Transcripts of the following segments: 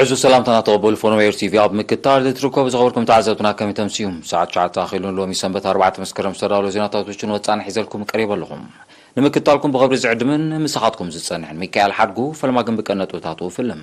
ዕዙዝ ሰላምታና ተቐበሉ። ፎኖም ኤር ቲቪ ኣብ ምክታል እትርከቡ ዝኸበርኩም ተዓዘብትና ከመይ ተምስዩ? ሰዓት ትሽዓተ ኣኺሉን ሎሚ ሰንበት ኣርባዕተ መስከረም ዝተዳለወ ዜናታት ውሽጥን ወጻእን ሒዘልኩም ቀሪበ ኣለኹም። ንምክታልኩም ብኽብሪ ዝዕድምን ምሳኻትኩም ዝጸንሕን ሚካኤል ሓድጉ፣ ፈለማ ግን ብቀነጥብታቱ ፍልም።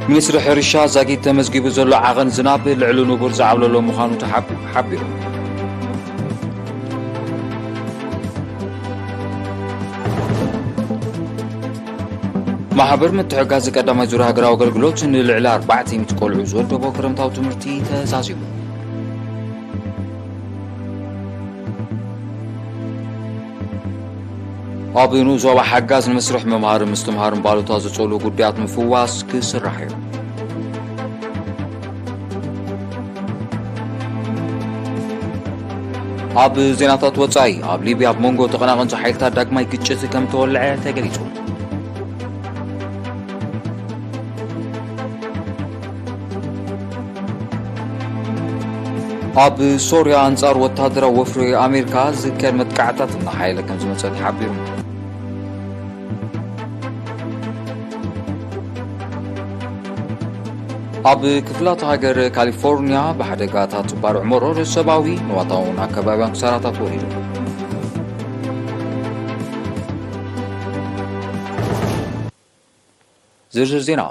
ሚኒስትሪ ሕርሻ ዛጊት ተመዝጊቡ ዘሎ ዓቐን ዝናብ ልዕሊ ንቡር ዝዓብለሎ ምዃኑ ተሓቢ-፣ ሓቢሩ። ማሕበር ምትሕጋዝ ቀዳማይ ዙር ሃገራዊ ኣገልግሎት ንልዕሊ ኣርባዕተ ሚእቲ ቆልዑ ዝወደቦ ክረምታዊ ትምህርቲ ተዛዚሙ። ኣብ ንኡስ ዞባ ሓጋዝ ንመስርሕ ምምሃርን ምስትምሃርን ባሉታ ዝጸሉ ጉዳያት ምፍዋስ ክስራሕ እዩ። ኣብ ዜናታት ወጻኢ፣ ኣብ ሊብያ ኣብ መንጎ ተቐናቐንቲ ሓይልታት ዳግማይ ግጭት ከም ተወልዐ ተገሊጹ። ኣብ ሶርያ ኣንጻር ወታደራዊ ወፍሪ ኣሜሪካ ዝካየድ መጥቃዕታት እናሓየለ ከም ዝመጸ ተሓቢሩ። ኣብ ክፍላተ ሃገር ካሊፎርኒያ ብሓደጋታት ባርዕ መሮር ሰብኣዊ፣ ንዋታውን ኣከባቢያን ክሳራታት ወሪዱ። ዝርዝር ዜና።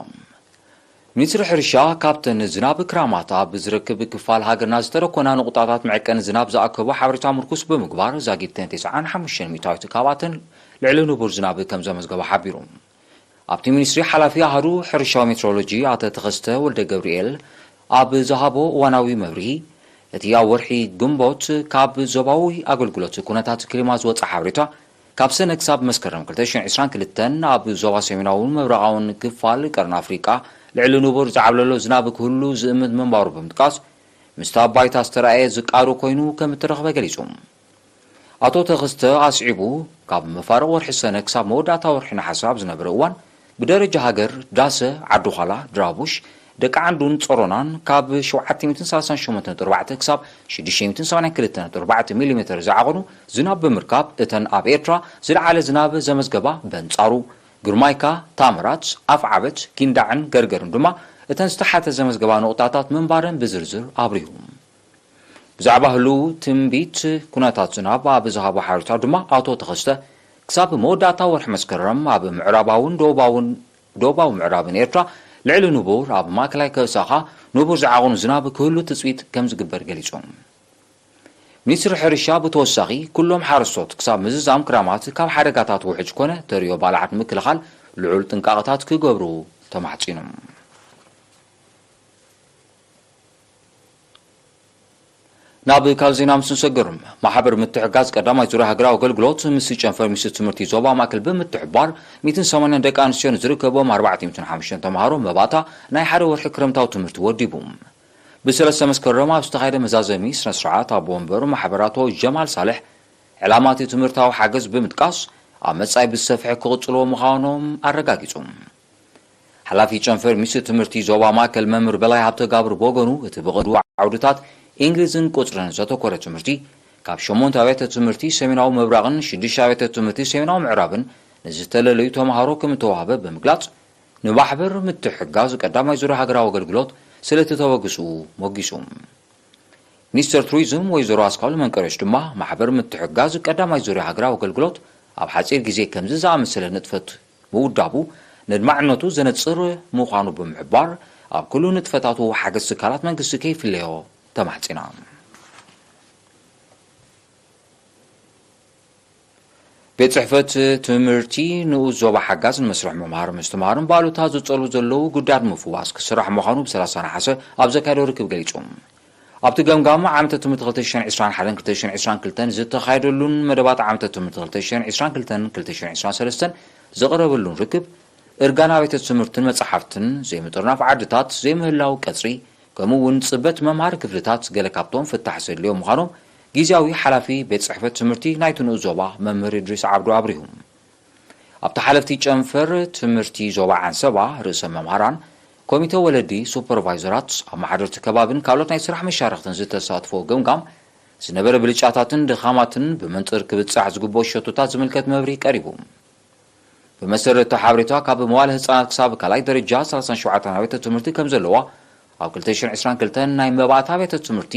ሚኒስትሪ ሕርሻ ካብተን ዝናብ ክራማት ኣብ ዝረክብ ክፋል ሃገርና ዝተረኮና ንቑጣታት መዐቀኒ ዝናብ ዝኣከቦ ሓበሬታ ምርኩስ ብምግባር ዛጊት ተስዓን ሓሙሽተን ሚእታዊት ካብኣተን ልዕሊ ንቡር ዝናብ ከም ዘመዝገበ ሓቢሩ። ኣብቲ ሚኒስትሪ ሓላፊ ኣሃዱ ሕርሻዊ ሜትሮሎጂ ኣቶ ተኸስተ ወልደ ገብርኤል ኣብ ዝሃቦ እዋናዊ መብርሂ፣ እቲ ኣብ ወርሒ ግንቦት ካብ ዞባዊ ኣገልግሎት ኩነታት ክሊማ ዝወጸ ሓበሬታ፣ ካብ ሰነ ክሳብ መስከረም ክልተ ሽሕን ዕስራን ክልተን ኣብ ዞባ ሰሜናውን ምብራቓውን ክፋል ቀርኒ ኣፍሪቃ ልዕሊ ንቡር ዝዓብለሎ ዝናብ ክህሉ ዝእምት ምንባሩ ብምጥቃስ፣ ምስቲ ኣብ ባይታ ዝተራእየ ዝቃዶ ኮይኑ ከም እተረኽበ ገሊጹ። ኣቶ ተኸስተ ኣስዒቡ፣ ካብ መፋርቕ ወርሒ ሰነ ክሳብ መወዳእታ ወርሒ ነሓሰ ኣብ ዝነበረ እዋን፣ ብደረጃ ሃገር፣ ዳሰ፣ ዓዲ ዃላ፣ ድራቡሽ፣ ደቂ ዓንዱን ጾሮናን ካብ ሸውዓተ ሚእትን ሰላሳን ሸሞንተን ነጥቢ ኣርባዕተ ክሳብ ሽዱሽተ ሚእትን ሰማንያን ክልተን ነጥቢ ኣርባዕተ ሚሊሜተር ዝዓቐኑ ዝናብ ብምርካብ፣ እተን ኣብ ኤርትራ ዝለዓለ ዝናብ ዘመዝገባ በንጻሩ፣ ግርማይካ፣ ታምራት፣ ኣፍዓበት፣ ጊንዳዕን ገርገርን ድማ እተን ዝተሓተ ዘመዝገባ ነቑጣታት ምንባረን ብዝርዝር ኣብሪሁ። ብዛዕባ ህሉው ትንቢት ኩነታት ዝናብ ኣብ ዝሃቦ ሓበሬታ ድማ ኣቶ ተኸስተ፣ ክሳብ መወዳእታ ወርሒ መስከረም ኣብ ምዕራባውን ደቡባውን፣ ደቡባዊ ምዕራብን ኤርትራ ልዕሊ ንቡር፣ ኣብ ማእከላይ ከበሳ ኸኣ ንቡር ዝዓቕኑ ዝናብ ክህሉ ትጽቢት ከም ዝግበር ገሊጹ። ሚኒስትሪ ሕርሻ ብተወሳኺ፣ ኩሎም ሓረስቶት ክሳብ ምዝዛም ክራማት ካብ ሓደጋታት ውሕጅ ኮነ ተርእዮ ባልዓት ንምክልኻል ልዑል ጥንቃቐታት ክገብሩ ተማሕጺኑ። ናብ ካልእ ዜና ምስ ንሰግር፣ ማሕበር ምትሕጋዝ ቀዳማይ ዙርያ ሃገራዊ ኣገልግሎት ምስ ጨንፈር ሚኒስትሪ ትምህርቲ ዞባ ማእከል ብምትሕብባር፣ ሚእትን ሰማንያን ደቂ ኣንስትዮ ንዝርከቦም ኣርባዕተ ሚእትን ሓሙሽተን ተምሃሮ መባእታ ናይ ሓደ ወርሒ ክረምታዊ ትምህርቲ ወዲቡ። ብሰለስተ መስከረም ኣብ ዝተኻየደ መዛዘሚ ስነ ስርዓት፣ ኣቦ ወንበር ማሕበር ኣቶ ጀማል ሳልሕ፣ ዕላማ እቲ ትምህርታዊ ሓገዝ ብምጥቃስ፣ ኣብ መጻኢ ብዝሰፍሐ ክቕጽልዎ ምዃኖም ኣረጋጊጹ። ሓላፊ ጨንፈር ሚኒስትሪ ትምህርቲ ዞባ ማእከል መምህር በላይ ሃብተጋብር ብወገኑ፣ እቲ ብቐንዱ ዓውድታት እንግሊዝን ቁጽርን ዘተኮረ ትምህርቲ፣ ካብ ሸሞንተ ኣብያተ ትምህርቲ ሰሜናዊ ምብራቕን ሽዱሽተ ኣብያተ ትምህርቲ ሰሜናዊ ምዕራብን ንዝተለለዩ ተምሃሮ ከም እተዋህበ ብምግላጽ፣ ንማሕበር ምትሕግጋዝ ቀዳማይ ዙርያ ሃገራዊ ኣገልግሎት ስለቲ ተበግስኡ ሞጊሱ። ሚኒስተር ቱሪዝም ወይዘሮ ኣስካሉ መንቀርዮሽ ድማ፣ ማሕበር ምትሕግጋዝ ቀዳማይ ዙርያ ሃገራዊ ኣገልግሎት ኣብ ሓጺር ግዜ ከምዚ ዝኣመሰለ ንጥፈት ምውዳቡ ነድማዕነቱ ዘነጽር ምዃኑ ብምሕባር፣ ኣብ ኩሉ ንጥፈታቱ ሓገዝ ትካላት መንግስቲ ከይፍለዮ ተማሕጺና። ቤት ጽሕፈት ትምህርቲ ንኡስ ዞባ ሓጋዝ ንመስርሕ ምምሃር ምስትምሃርን ባሉታ ዝጸሉ ዘለዉ ጉዳያት ምፍዋስ ክስራሕ ምዃኑ ብሰላሳ ነሓሰ ኣብ ዘካየዶ ርክብ ገሊጹ። ኣብቲ ገምጋም ዓመተ ትምህርቲ ክልተ ሽሕን ዕስራን ሓደን ክልተ ሽሕን ዕስራን ክልተን ዝተኻየደሉን መደባት ዓመተ ትምህርቲ ክልተ ሽሕን ዕስራን ክልተን ክልተ ሽሕን ዕስራን ሰለስተን ዝቐረበሉን ርክብ፣ እርጋን ኣብያተ ትምህርትን መጻሕፍትን፣ ዘይምጥርናፍ ዓድታት፣ ዘይምህላው ቀጽሪ፣ ከምኡ እውን ጽበት መምሃሪ ክፍልታት ገለ ካብቶም ፍታሕ ዘድልዮም ምዃኖም ግዝያዊ ሓላፊ ቤት ጽሕፈት ትምህርቲ ናይቲ ንኡስ ዞባ መምህር እድሪስ ዓብዱ ኣብሪሁ። ኣብቲ ሓለፍቲ ጨንፈር ትምህርቲ ዞባ ዓንሰባ፣ ርእሰ መምሃራን፣ ኮሚተ ወለዲ፣ ሱፐርቫይዘራት፣ ኣመሓደርቲ ከባብን ካልኦት ናይ ስራሕ መሻርኽትን ዝተሳትፎ ገምጋም፣ ዝነበረ ብልጫታትን ድኻማትን ብመንጽር ክብጻሕ ዝግብኦ ሸቶታት ዝምልከት መብርሂ ቀሪቡ። ብመሰረት እቲ ሓበሬታ፣ ካብ መዋለ ህጻናት ክሳብ ካልኣይ ደረጃ ሰላሳን ሸውዓተን ኣብያተ ትምህርቲ ከም ዘለዋ፣ ኣብ ክልተ ሽሕን ዕስራን ክልተን ናይ መባእታ ኣብያተ ትምህርቲ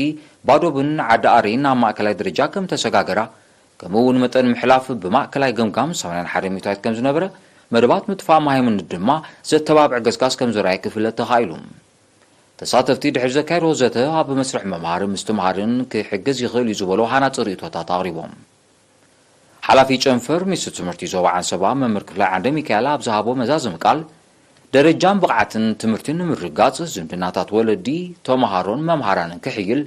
ባዶብን ዓዲ ኣሬን ኣብ ማእከላይ ደረጃ ከም ተሰጋገራ፣ ከምኡ እውን መጠን ምሕላፍ ብማእከላይ ገምጋም ሰማንያን ሓደን ሚእታዊት ከም ዝነበረ፣ መደባት ምጥፋእ ማይ ምንዲ ድማ ዘተባብዕ ገስጋስ ከም ዝረኣየ ክፍለጥ ተኻኢሉ። ተሳተፍቲ ድሕሪ ዘካየድዎ ዘተ፣ ኣብ መስርሕ ምምሃርን ምስትምሃርን ክሕግዝ ይኽእል እዩ ዝበሎ ሃናጺ ርእይቶታት ኣቕሪቦም። ሓላፊ ጨንፈር ሚኒስትሪ ትምህርቲ ዞባ ዓንሰባ መምህር ክፍላይ ዓንደ ሚካኤል ኣብ ዝሃቦ መዛዘሚ ቃል፣ ደረጃን ብቕዓትን ትምህርቲ ንምርግጋጽ ዝምድናታት ወለዲ፣ ተመሃሮን መምሃራንን ክሕይል፣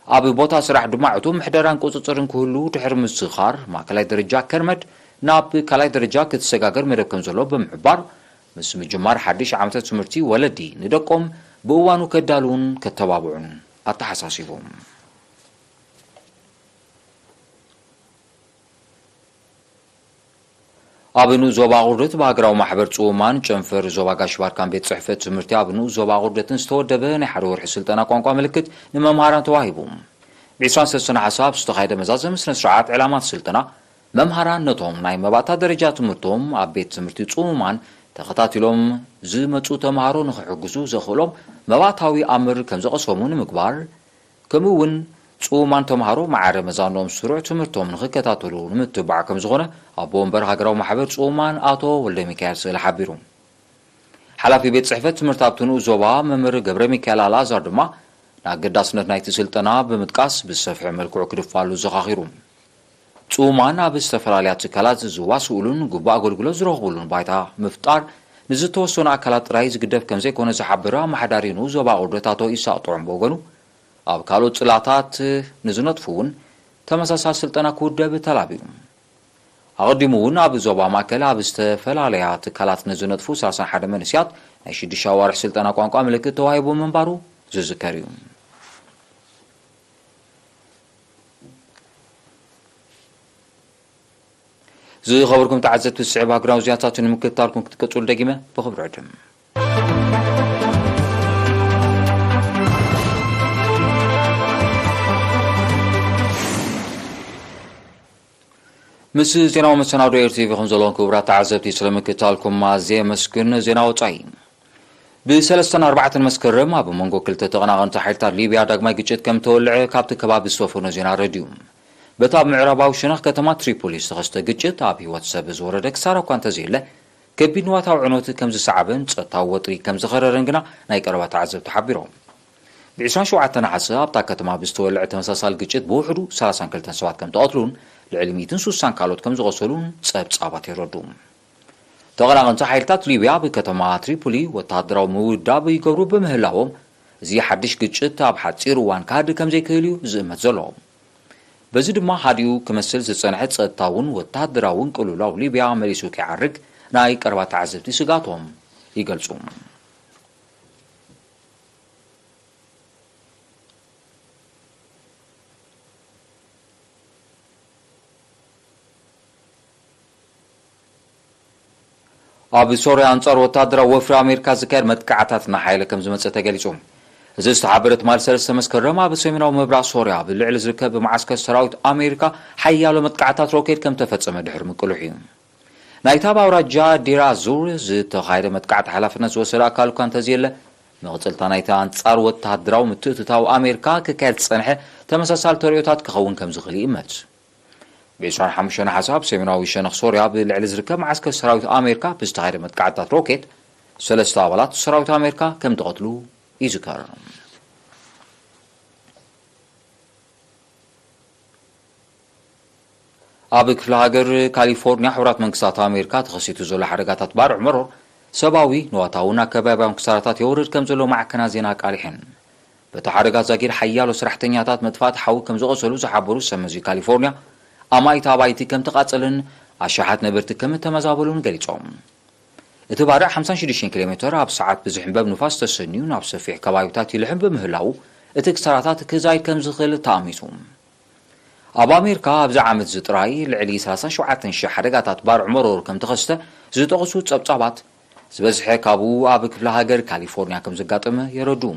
ኣብ ቦታ ስራሕ ድማ ዕቱብ ምሕደራን ቁጽጽርን ክህሉ ድሕሪ ምዝኻር፣ ማእከላይ ደረጃ ከርመድ ናብ ካልኣይ ደረጃ ክትሰጋገር መደብ ከም ዘሎ ብምሕባር፣ ምስ ምጅማር ሓድሽ ዓመተ ትምህርቲ ወለዲ ንደቆም ብእዋኑ ከዳልዉን ከተባብዑን ኣተሓሳሲቡ። ኣብ ንኡስ ዞባ ኣቑርደት ብሃገራዊ ማሕበር ጽውማን ጨንፈር ዞባ ጋሽ ባርካን ቤት ጽሕፈት ትምህርቲ ኣብ ንኡስ ዞባ ኣቑርደትን ዝተወደበ ናይ ሓደ ወርሒ ስልጠና ቋንቋ ምልክት ንመምሃራን ተዋሂቡ። ብ ዒስራን ሰለስተን ነሓሰ ኣብ ዝተኻየደ መዛዘሚ ስነ ስርዓት፣ ዕላማ እቲ ስልጠና መምሃራን ነቶም ናይ መባእታ ደረጃ ትምህርቶም ኣብ ቤት ትምህርቲ ጽውማን ተኸታቲሎም ዝመጹ ተምሃሮ ንኽሕግዙ ዘኽእሎም መባእታዊ ኣምር ከም ዝቐሰሙ ንምግባር፣ ከምኡ እውን ጽውማን ተምሃሮ ማዕረ መዛኖም ስሩዕ ትምህርቶም ንኽከታተሉ ንምትብባዕ ከም ዝኾነ ኣቦ ወንበር ሃገራዊ ማሕበር ጽውማን ኣቶ ወልደ ሚካኤል ስእለ ሓቢሩ። ሓላፊ ቤት ጽሕፈት ትምህርቲ ኣብቲ ንኡስ ዞባ መምህር ገብረ ሚካኤል ኣልኣዛር ድማ ንኣገዳስነት ናይቲ ስልጠና ብምጥቃስ፣ ብዝሰፍሐ መልክዑ ክድፋሉ ዘኻኺሩ። ጽውማን ኣብ ዝተፈላለያ ትካላት ዝዋስኡሉን ግቡእ ኣገልግሎት ዝረኽቡሉን ባይታ ምፍጣር ንዝተወሰኑ ኣካላት ጥራይ ዝግደፍ ከም ዘይኮነ ዝሓበረ ኣመሓዳሪ ንኡስ ዞባ ኣቑርደት ኣቶ ኢሳቕ ጥዑም ብወገኑ፣ ኣብ ካልኦት ጽላታት ንዝነጥፉ እውን ተመሳሳሊ ስልጠና ክውደብ ተላብዩ። ኣቐዲሙ እውን ኣብ ዞባ ማእከል ኣብ ዝተፈላለያ ትካላት ንዝነጥፉ ሰላሳን ሓደ መንእሰያት ናይ ሽዱሽተ ኣዋርሕ ስልጠና ቋንቋ ምልክት ተዋሂቡ ምንባሩ ዝዝከር እዩ። ዝኸበርኩም ተዓዘብቲ፣ ዝስዕብ ሃገራዊ ዜናታት ንምክትታልኩም ክትቀጽሉ ደጊመ ብኽብሪ ዕድም። ምስ ዜናዊ መሰናዶ ኤር ቲቪ ከም ዘለኹም ክቡራት ተዓዘብቲ ስለምክትታልኩም ኣዝየ የመስግን። ዜና ወጻኢ። ብሰለስተን ኣርባዕተን መስከረም ኣብ መንጎ ክልተ ተቐናቐንቲ ሓይልታት ሊብያ ዳግማይ ግጭት ከም ተወልዐ ካብቲ ከባቢ ዝሰፈኖ ዜና ኣረድኡ። በቲ ኣብ ምዕራባዊ ሸነኽ ከተማ ትሪፖሊ ዝተኸስተ ግጭት ኣብ ህይወት ሰብ ዝወረደ ክሳራ እኳ እንተዘየለ፣ ከቢድ ንዋታዊ ዕንወት ከም ዝሰዓበን ጸጥታዊ ወጥሪ ከም ዝኸረረን ግና ናይ ቀረባ ተዓዘብቲ ሓቢሮም። ብ ዒስራን ሸውዓተን ነሓሰ ኣብታ ከተማ ብዝተወልዐ ተመሳሳሊ ግጭት ብውሕዱ ሰላሳን ክልተን ሰባት ከም ተቐትሉን ልዕሊ ሚእትን ሱሳን ካልኦት ከም ዝቖሰሉን ጸብጻባት የረድኡ። ተቐናቐንቲ ሓይልታት ሊብያ ኣብ ከተማ ትሪፖሊ ወተሃደራዊ ምውዳብ ይገብሩ ብምህላዎም፣ እዚ ሓድሽ ግጭት ኣብ ሓጺር እዋን ክሃድእ ከም ዘይክእል እዩ ዝእመት ዘሎ። በዚ ድማ ሃዲኡ ክመስል ዝጸንሐ ጸጥታውን ወተሃደራውን ቅልውላው ሊብያ መሊሱ ከይዓርግ ናይ ቀረባ ተዓዘብቲ ስግኣቶም ይገልጹ። ኣብ ሶርያ ኣንጻር ወተሃደራዊ ወፍሪ ኣሜሪካ ዝካየድ መጥቃዕታት እናሓየለ ከም ዝመጸ ተገሊጹ። እዚ ዝተሓበረ ትማሊ ሰለስተ መስከረም ኣብ ሰሜናዊ ምብራቕ ሶርያ ኣብ ልዕሊ ዝርከብ መዓስከር ሰራዊት ኣሜሪካ ሓያሎ መጥቃዕታት ሮኬት ከም ተፈጸመ ድሕሪ ምቅልሑ እዩ። ናይቲ ኣብ ኣውራጃ ዲር ኣዙር ዝተኻየደ መጥቃዕቲ ሓላፍነት ዝወሰደ ኣካል እኳ እንተዘየለ፣ መቕጽልታ ናይቲ ኣንጻር ወተሃደራዊ ምትእትታው ኣሜሪካ ክካየድ ዝጸንሐ ተመሳሳሊ ተርእዮታት ክኸውን ከም ዝኽእል ይእመት። ብ ዒስራን ሓሙሽተን ነሓሰ ኣብ ሰሜናዊ ሸነኽ ሶርያ ኣብ ልዕሊ ዝርከብ መዓስከር ሰራዊት ኣሜሪካ ብዝተኻየደ መጥቃዕትታት ሮኬት፣ ሰለስተ ኣባላት ሰራዊት ኣሜሪካ ከም ተቐትሉ ይዝከር። ኣብ ክፍለ ሃገር ካሊፎርኒያ፣ ሕቡራት መንግስታት ኣሜሪካ ተኸሲቱ ዘሎ ሓደጋታት ባርዕ መሮር ሰብኣዊ፣ ንዋታውን ኣከባብያውን ክሳራታት የውርድ ከም ዘሎ ማዕከናት ዜና ኣቃሊሐን። በቲ ሓደጋ ዛጊድ ሓያሎ ሰራሕተኛታት መጥፋእቲ ሓዊ ከም ዝቖሰሉ ዝሓበሩ ሰብ መዚ ካሊፎርኒያ፣ ኣማኢት ኣባይቲ ከም ተቓጸለን ኣሽሓት ነበርቲ ከም እተመዛበሉን ገሊጾም። እቲ ባርዕ ሓምሳን ሽዱሽተን ኪሎ ሜተር ኣብ ሰዓት ብዝሕንበብ ንፋስ ተሰንዩ ናብ ሰፊሕ ከባቢታት ይልሕም ብምህላዉ፣ እቲ ክሳራታት ክዛይድ ከም ዝኽእል ተኣሚቱ። ኣብ ኣሜሪካ ኣብዚ ዓመት እዚ ጥራይ ልዕሊ ሰላሳን ሸውዓተን ሽሕ ሓደጋታት ባርዕ መሮር ከም ተኸስተ ዝጠቕሱ ጸብጻባት፣ ዝበዝሐ ካብኡ ኣብ ክፍለ ሃገር ካሊፎርኒያ ከም ዘጋጠመ የረድኡ።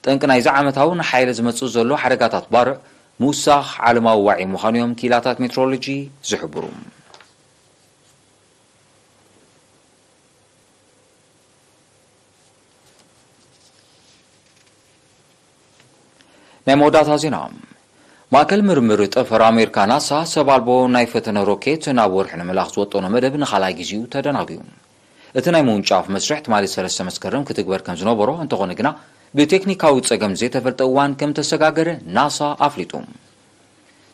ጠንቂ ናይዚ ዓመታዊ ንሓይሊ ዝመጽእ ዘሎ ሓደጋታት ባርዕ ምውሳኽ ዓለማዊ ዋዒ ምዃኑ እዮም ክኢላታት ሜትሮሎጂ ዝሕብሩ። ናይ መወዳእታ ዜና። ማእከል ምርምር ጠፈር ኣሜሪካ ናሳ ሰብ ኣልቦ ናይ ፈተነ ሮኬት ናብ ወርሒ ንምልኣኽ ዝወጠኖ መደብ ንኻልኣይ ግዜኡ ተደናጒዩ። እቲ ናይ ምውንጫፍ መስርሕ ትማሊ ሰለስተ መስከረም ክትግበር ከም ዝነበሮ እንተኾነ ግና ብቴክኒካዊ ጸገም ዘይተፈልጠ እዋን ከም ተሰጋገረ ናሳ ኣፍሊጡ።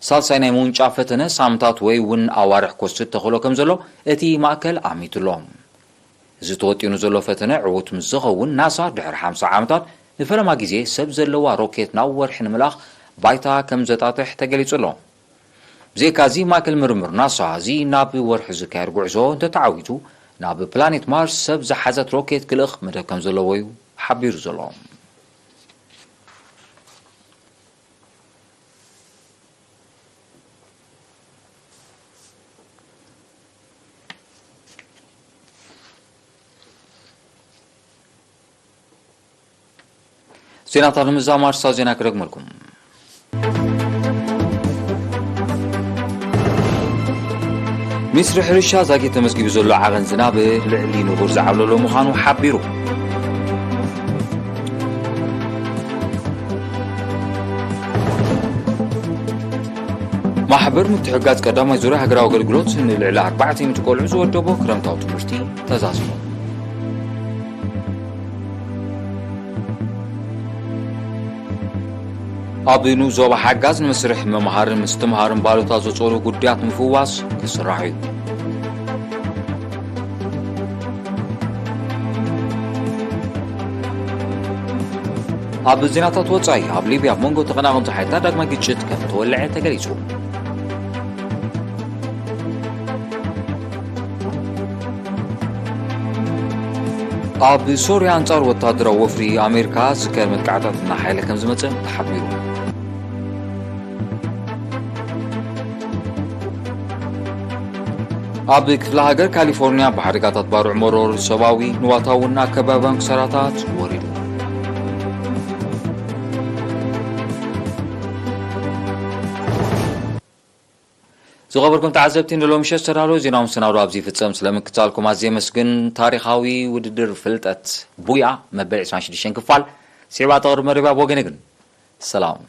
ሳልሳይ ናይ ምውንጫፍ ፈተነ ሳምንታት ወይ እውን ኣዋርሕ ክወስድ ተኽእሎ ከም ዘሎ እቲ ማእከል ኣሚቱ ኣሎ። እዚ ተወጢኑ ዘሎ ፈተነ ዕዉት ምስ ዝኸውን ናሳ ድሕሪ ሓምሳ ዓመታት ንፈለማ ግዜ ሰብ ዘለዋ ሮኬት ናብ ወርሒ ንምልኣኽ ባይታ ከም ዘጣጥሕ ተገሊጹ ኣሎ። ብዘይካዚ ማእከል ምርምር ናሳ እዚ ናብ ወርሒ ዝካየድ ጉዕዞ እንተተዓዊቱ ናብ ፕላኔት ማርስ ሰብ ዝሓዘት ሮኬት ክልእኽ መደብ ከም ዘለዎ እዩ ሓቢሩ ዘሎ። ዜናታት ንምዛም ኣርእስታት ዜና ክደግመልኩም። ሚኒስትሪ ሕርሻ ዛጊት ተመዝጊቡ ዘሎ ዓቐን ዝናብ ልዕሊ ንቡር ዝዓብለሎ ምዃኑ ሓቢሩ። ማሕበር ምትሕጋዝ ቀዳማይ ዙርያ ሃገራዊ ኣገልግሎት ንልዕሊ ኣርባዕተ ሚእቲ ቆልዑ ዝወደቦ ክረምታዊ ትምህርቲ ተዛዚሙ። ኣብ ንኡስ ዞባ ሓጋዝ ንመስርሕ ምምሃርን ምስትምሃርን ባሎታት ዘጾሩ ጉዳያት ምፍዋስ ክስራሕ እዩ። ኣብ ዜናታት ወጻኢ፣ ኣብ ሊብያ ኣብ መንጎ ተቐናቐንቲ ሓይልታት ዳግማይ ግጭት ከም ተወልዐ ተገሊጹ። ኣብ ሶርያ ኣንጻር ወታደራዊ ወፍሪ ኣሜሪካ ዝካየድ መጥቃዕታት እናሓየለ ከም ዝመጸ ተሓቢሩ። ኣብ ክፍለ ሃገር ካሊፎርኒያ ብሓደጋታት ባርዕ መሮር ሰብኣዊ ንዋታውን ኣከባብያን ክሳራታት ወሪዱ። ዝኸበርኩም ተዓዘብቲ፣ ንሎሚ ምሸት ዝተዳለወ ዜናዊ መሰናዶ ኣብዚ ይፍጸም። ስለምክትታልኩም ኣዝየ የመስግን። ታሪኻዊ ውድድር ፍልጠት ቡያ መበል ዕስራን ሽዱሽተን ክፋል ስዒባ ተቕርብ መደብያ ብወገነ ግን ሰላም።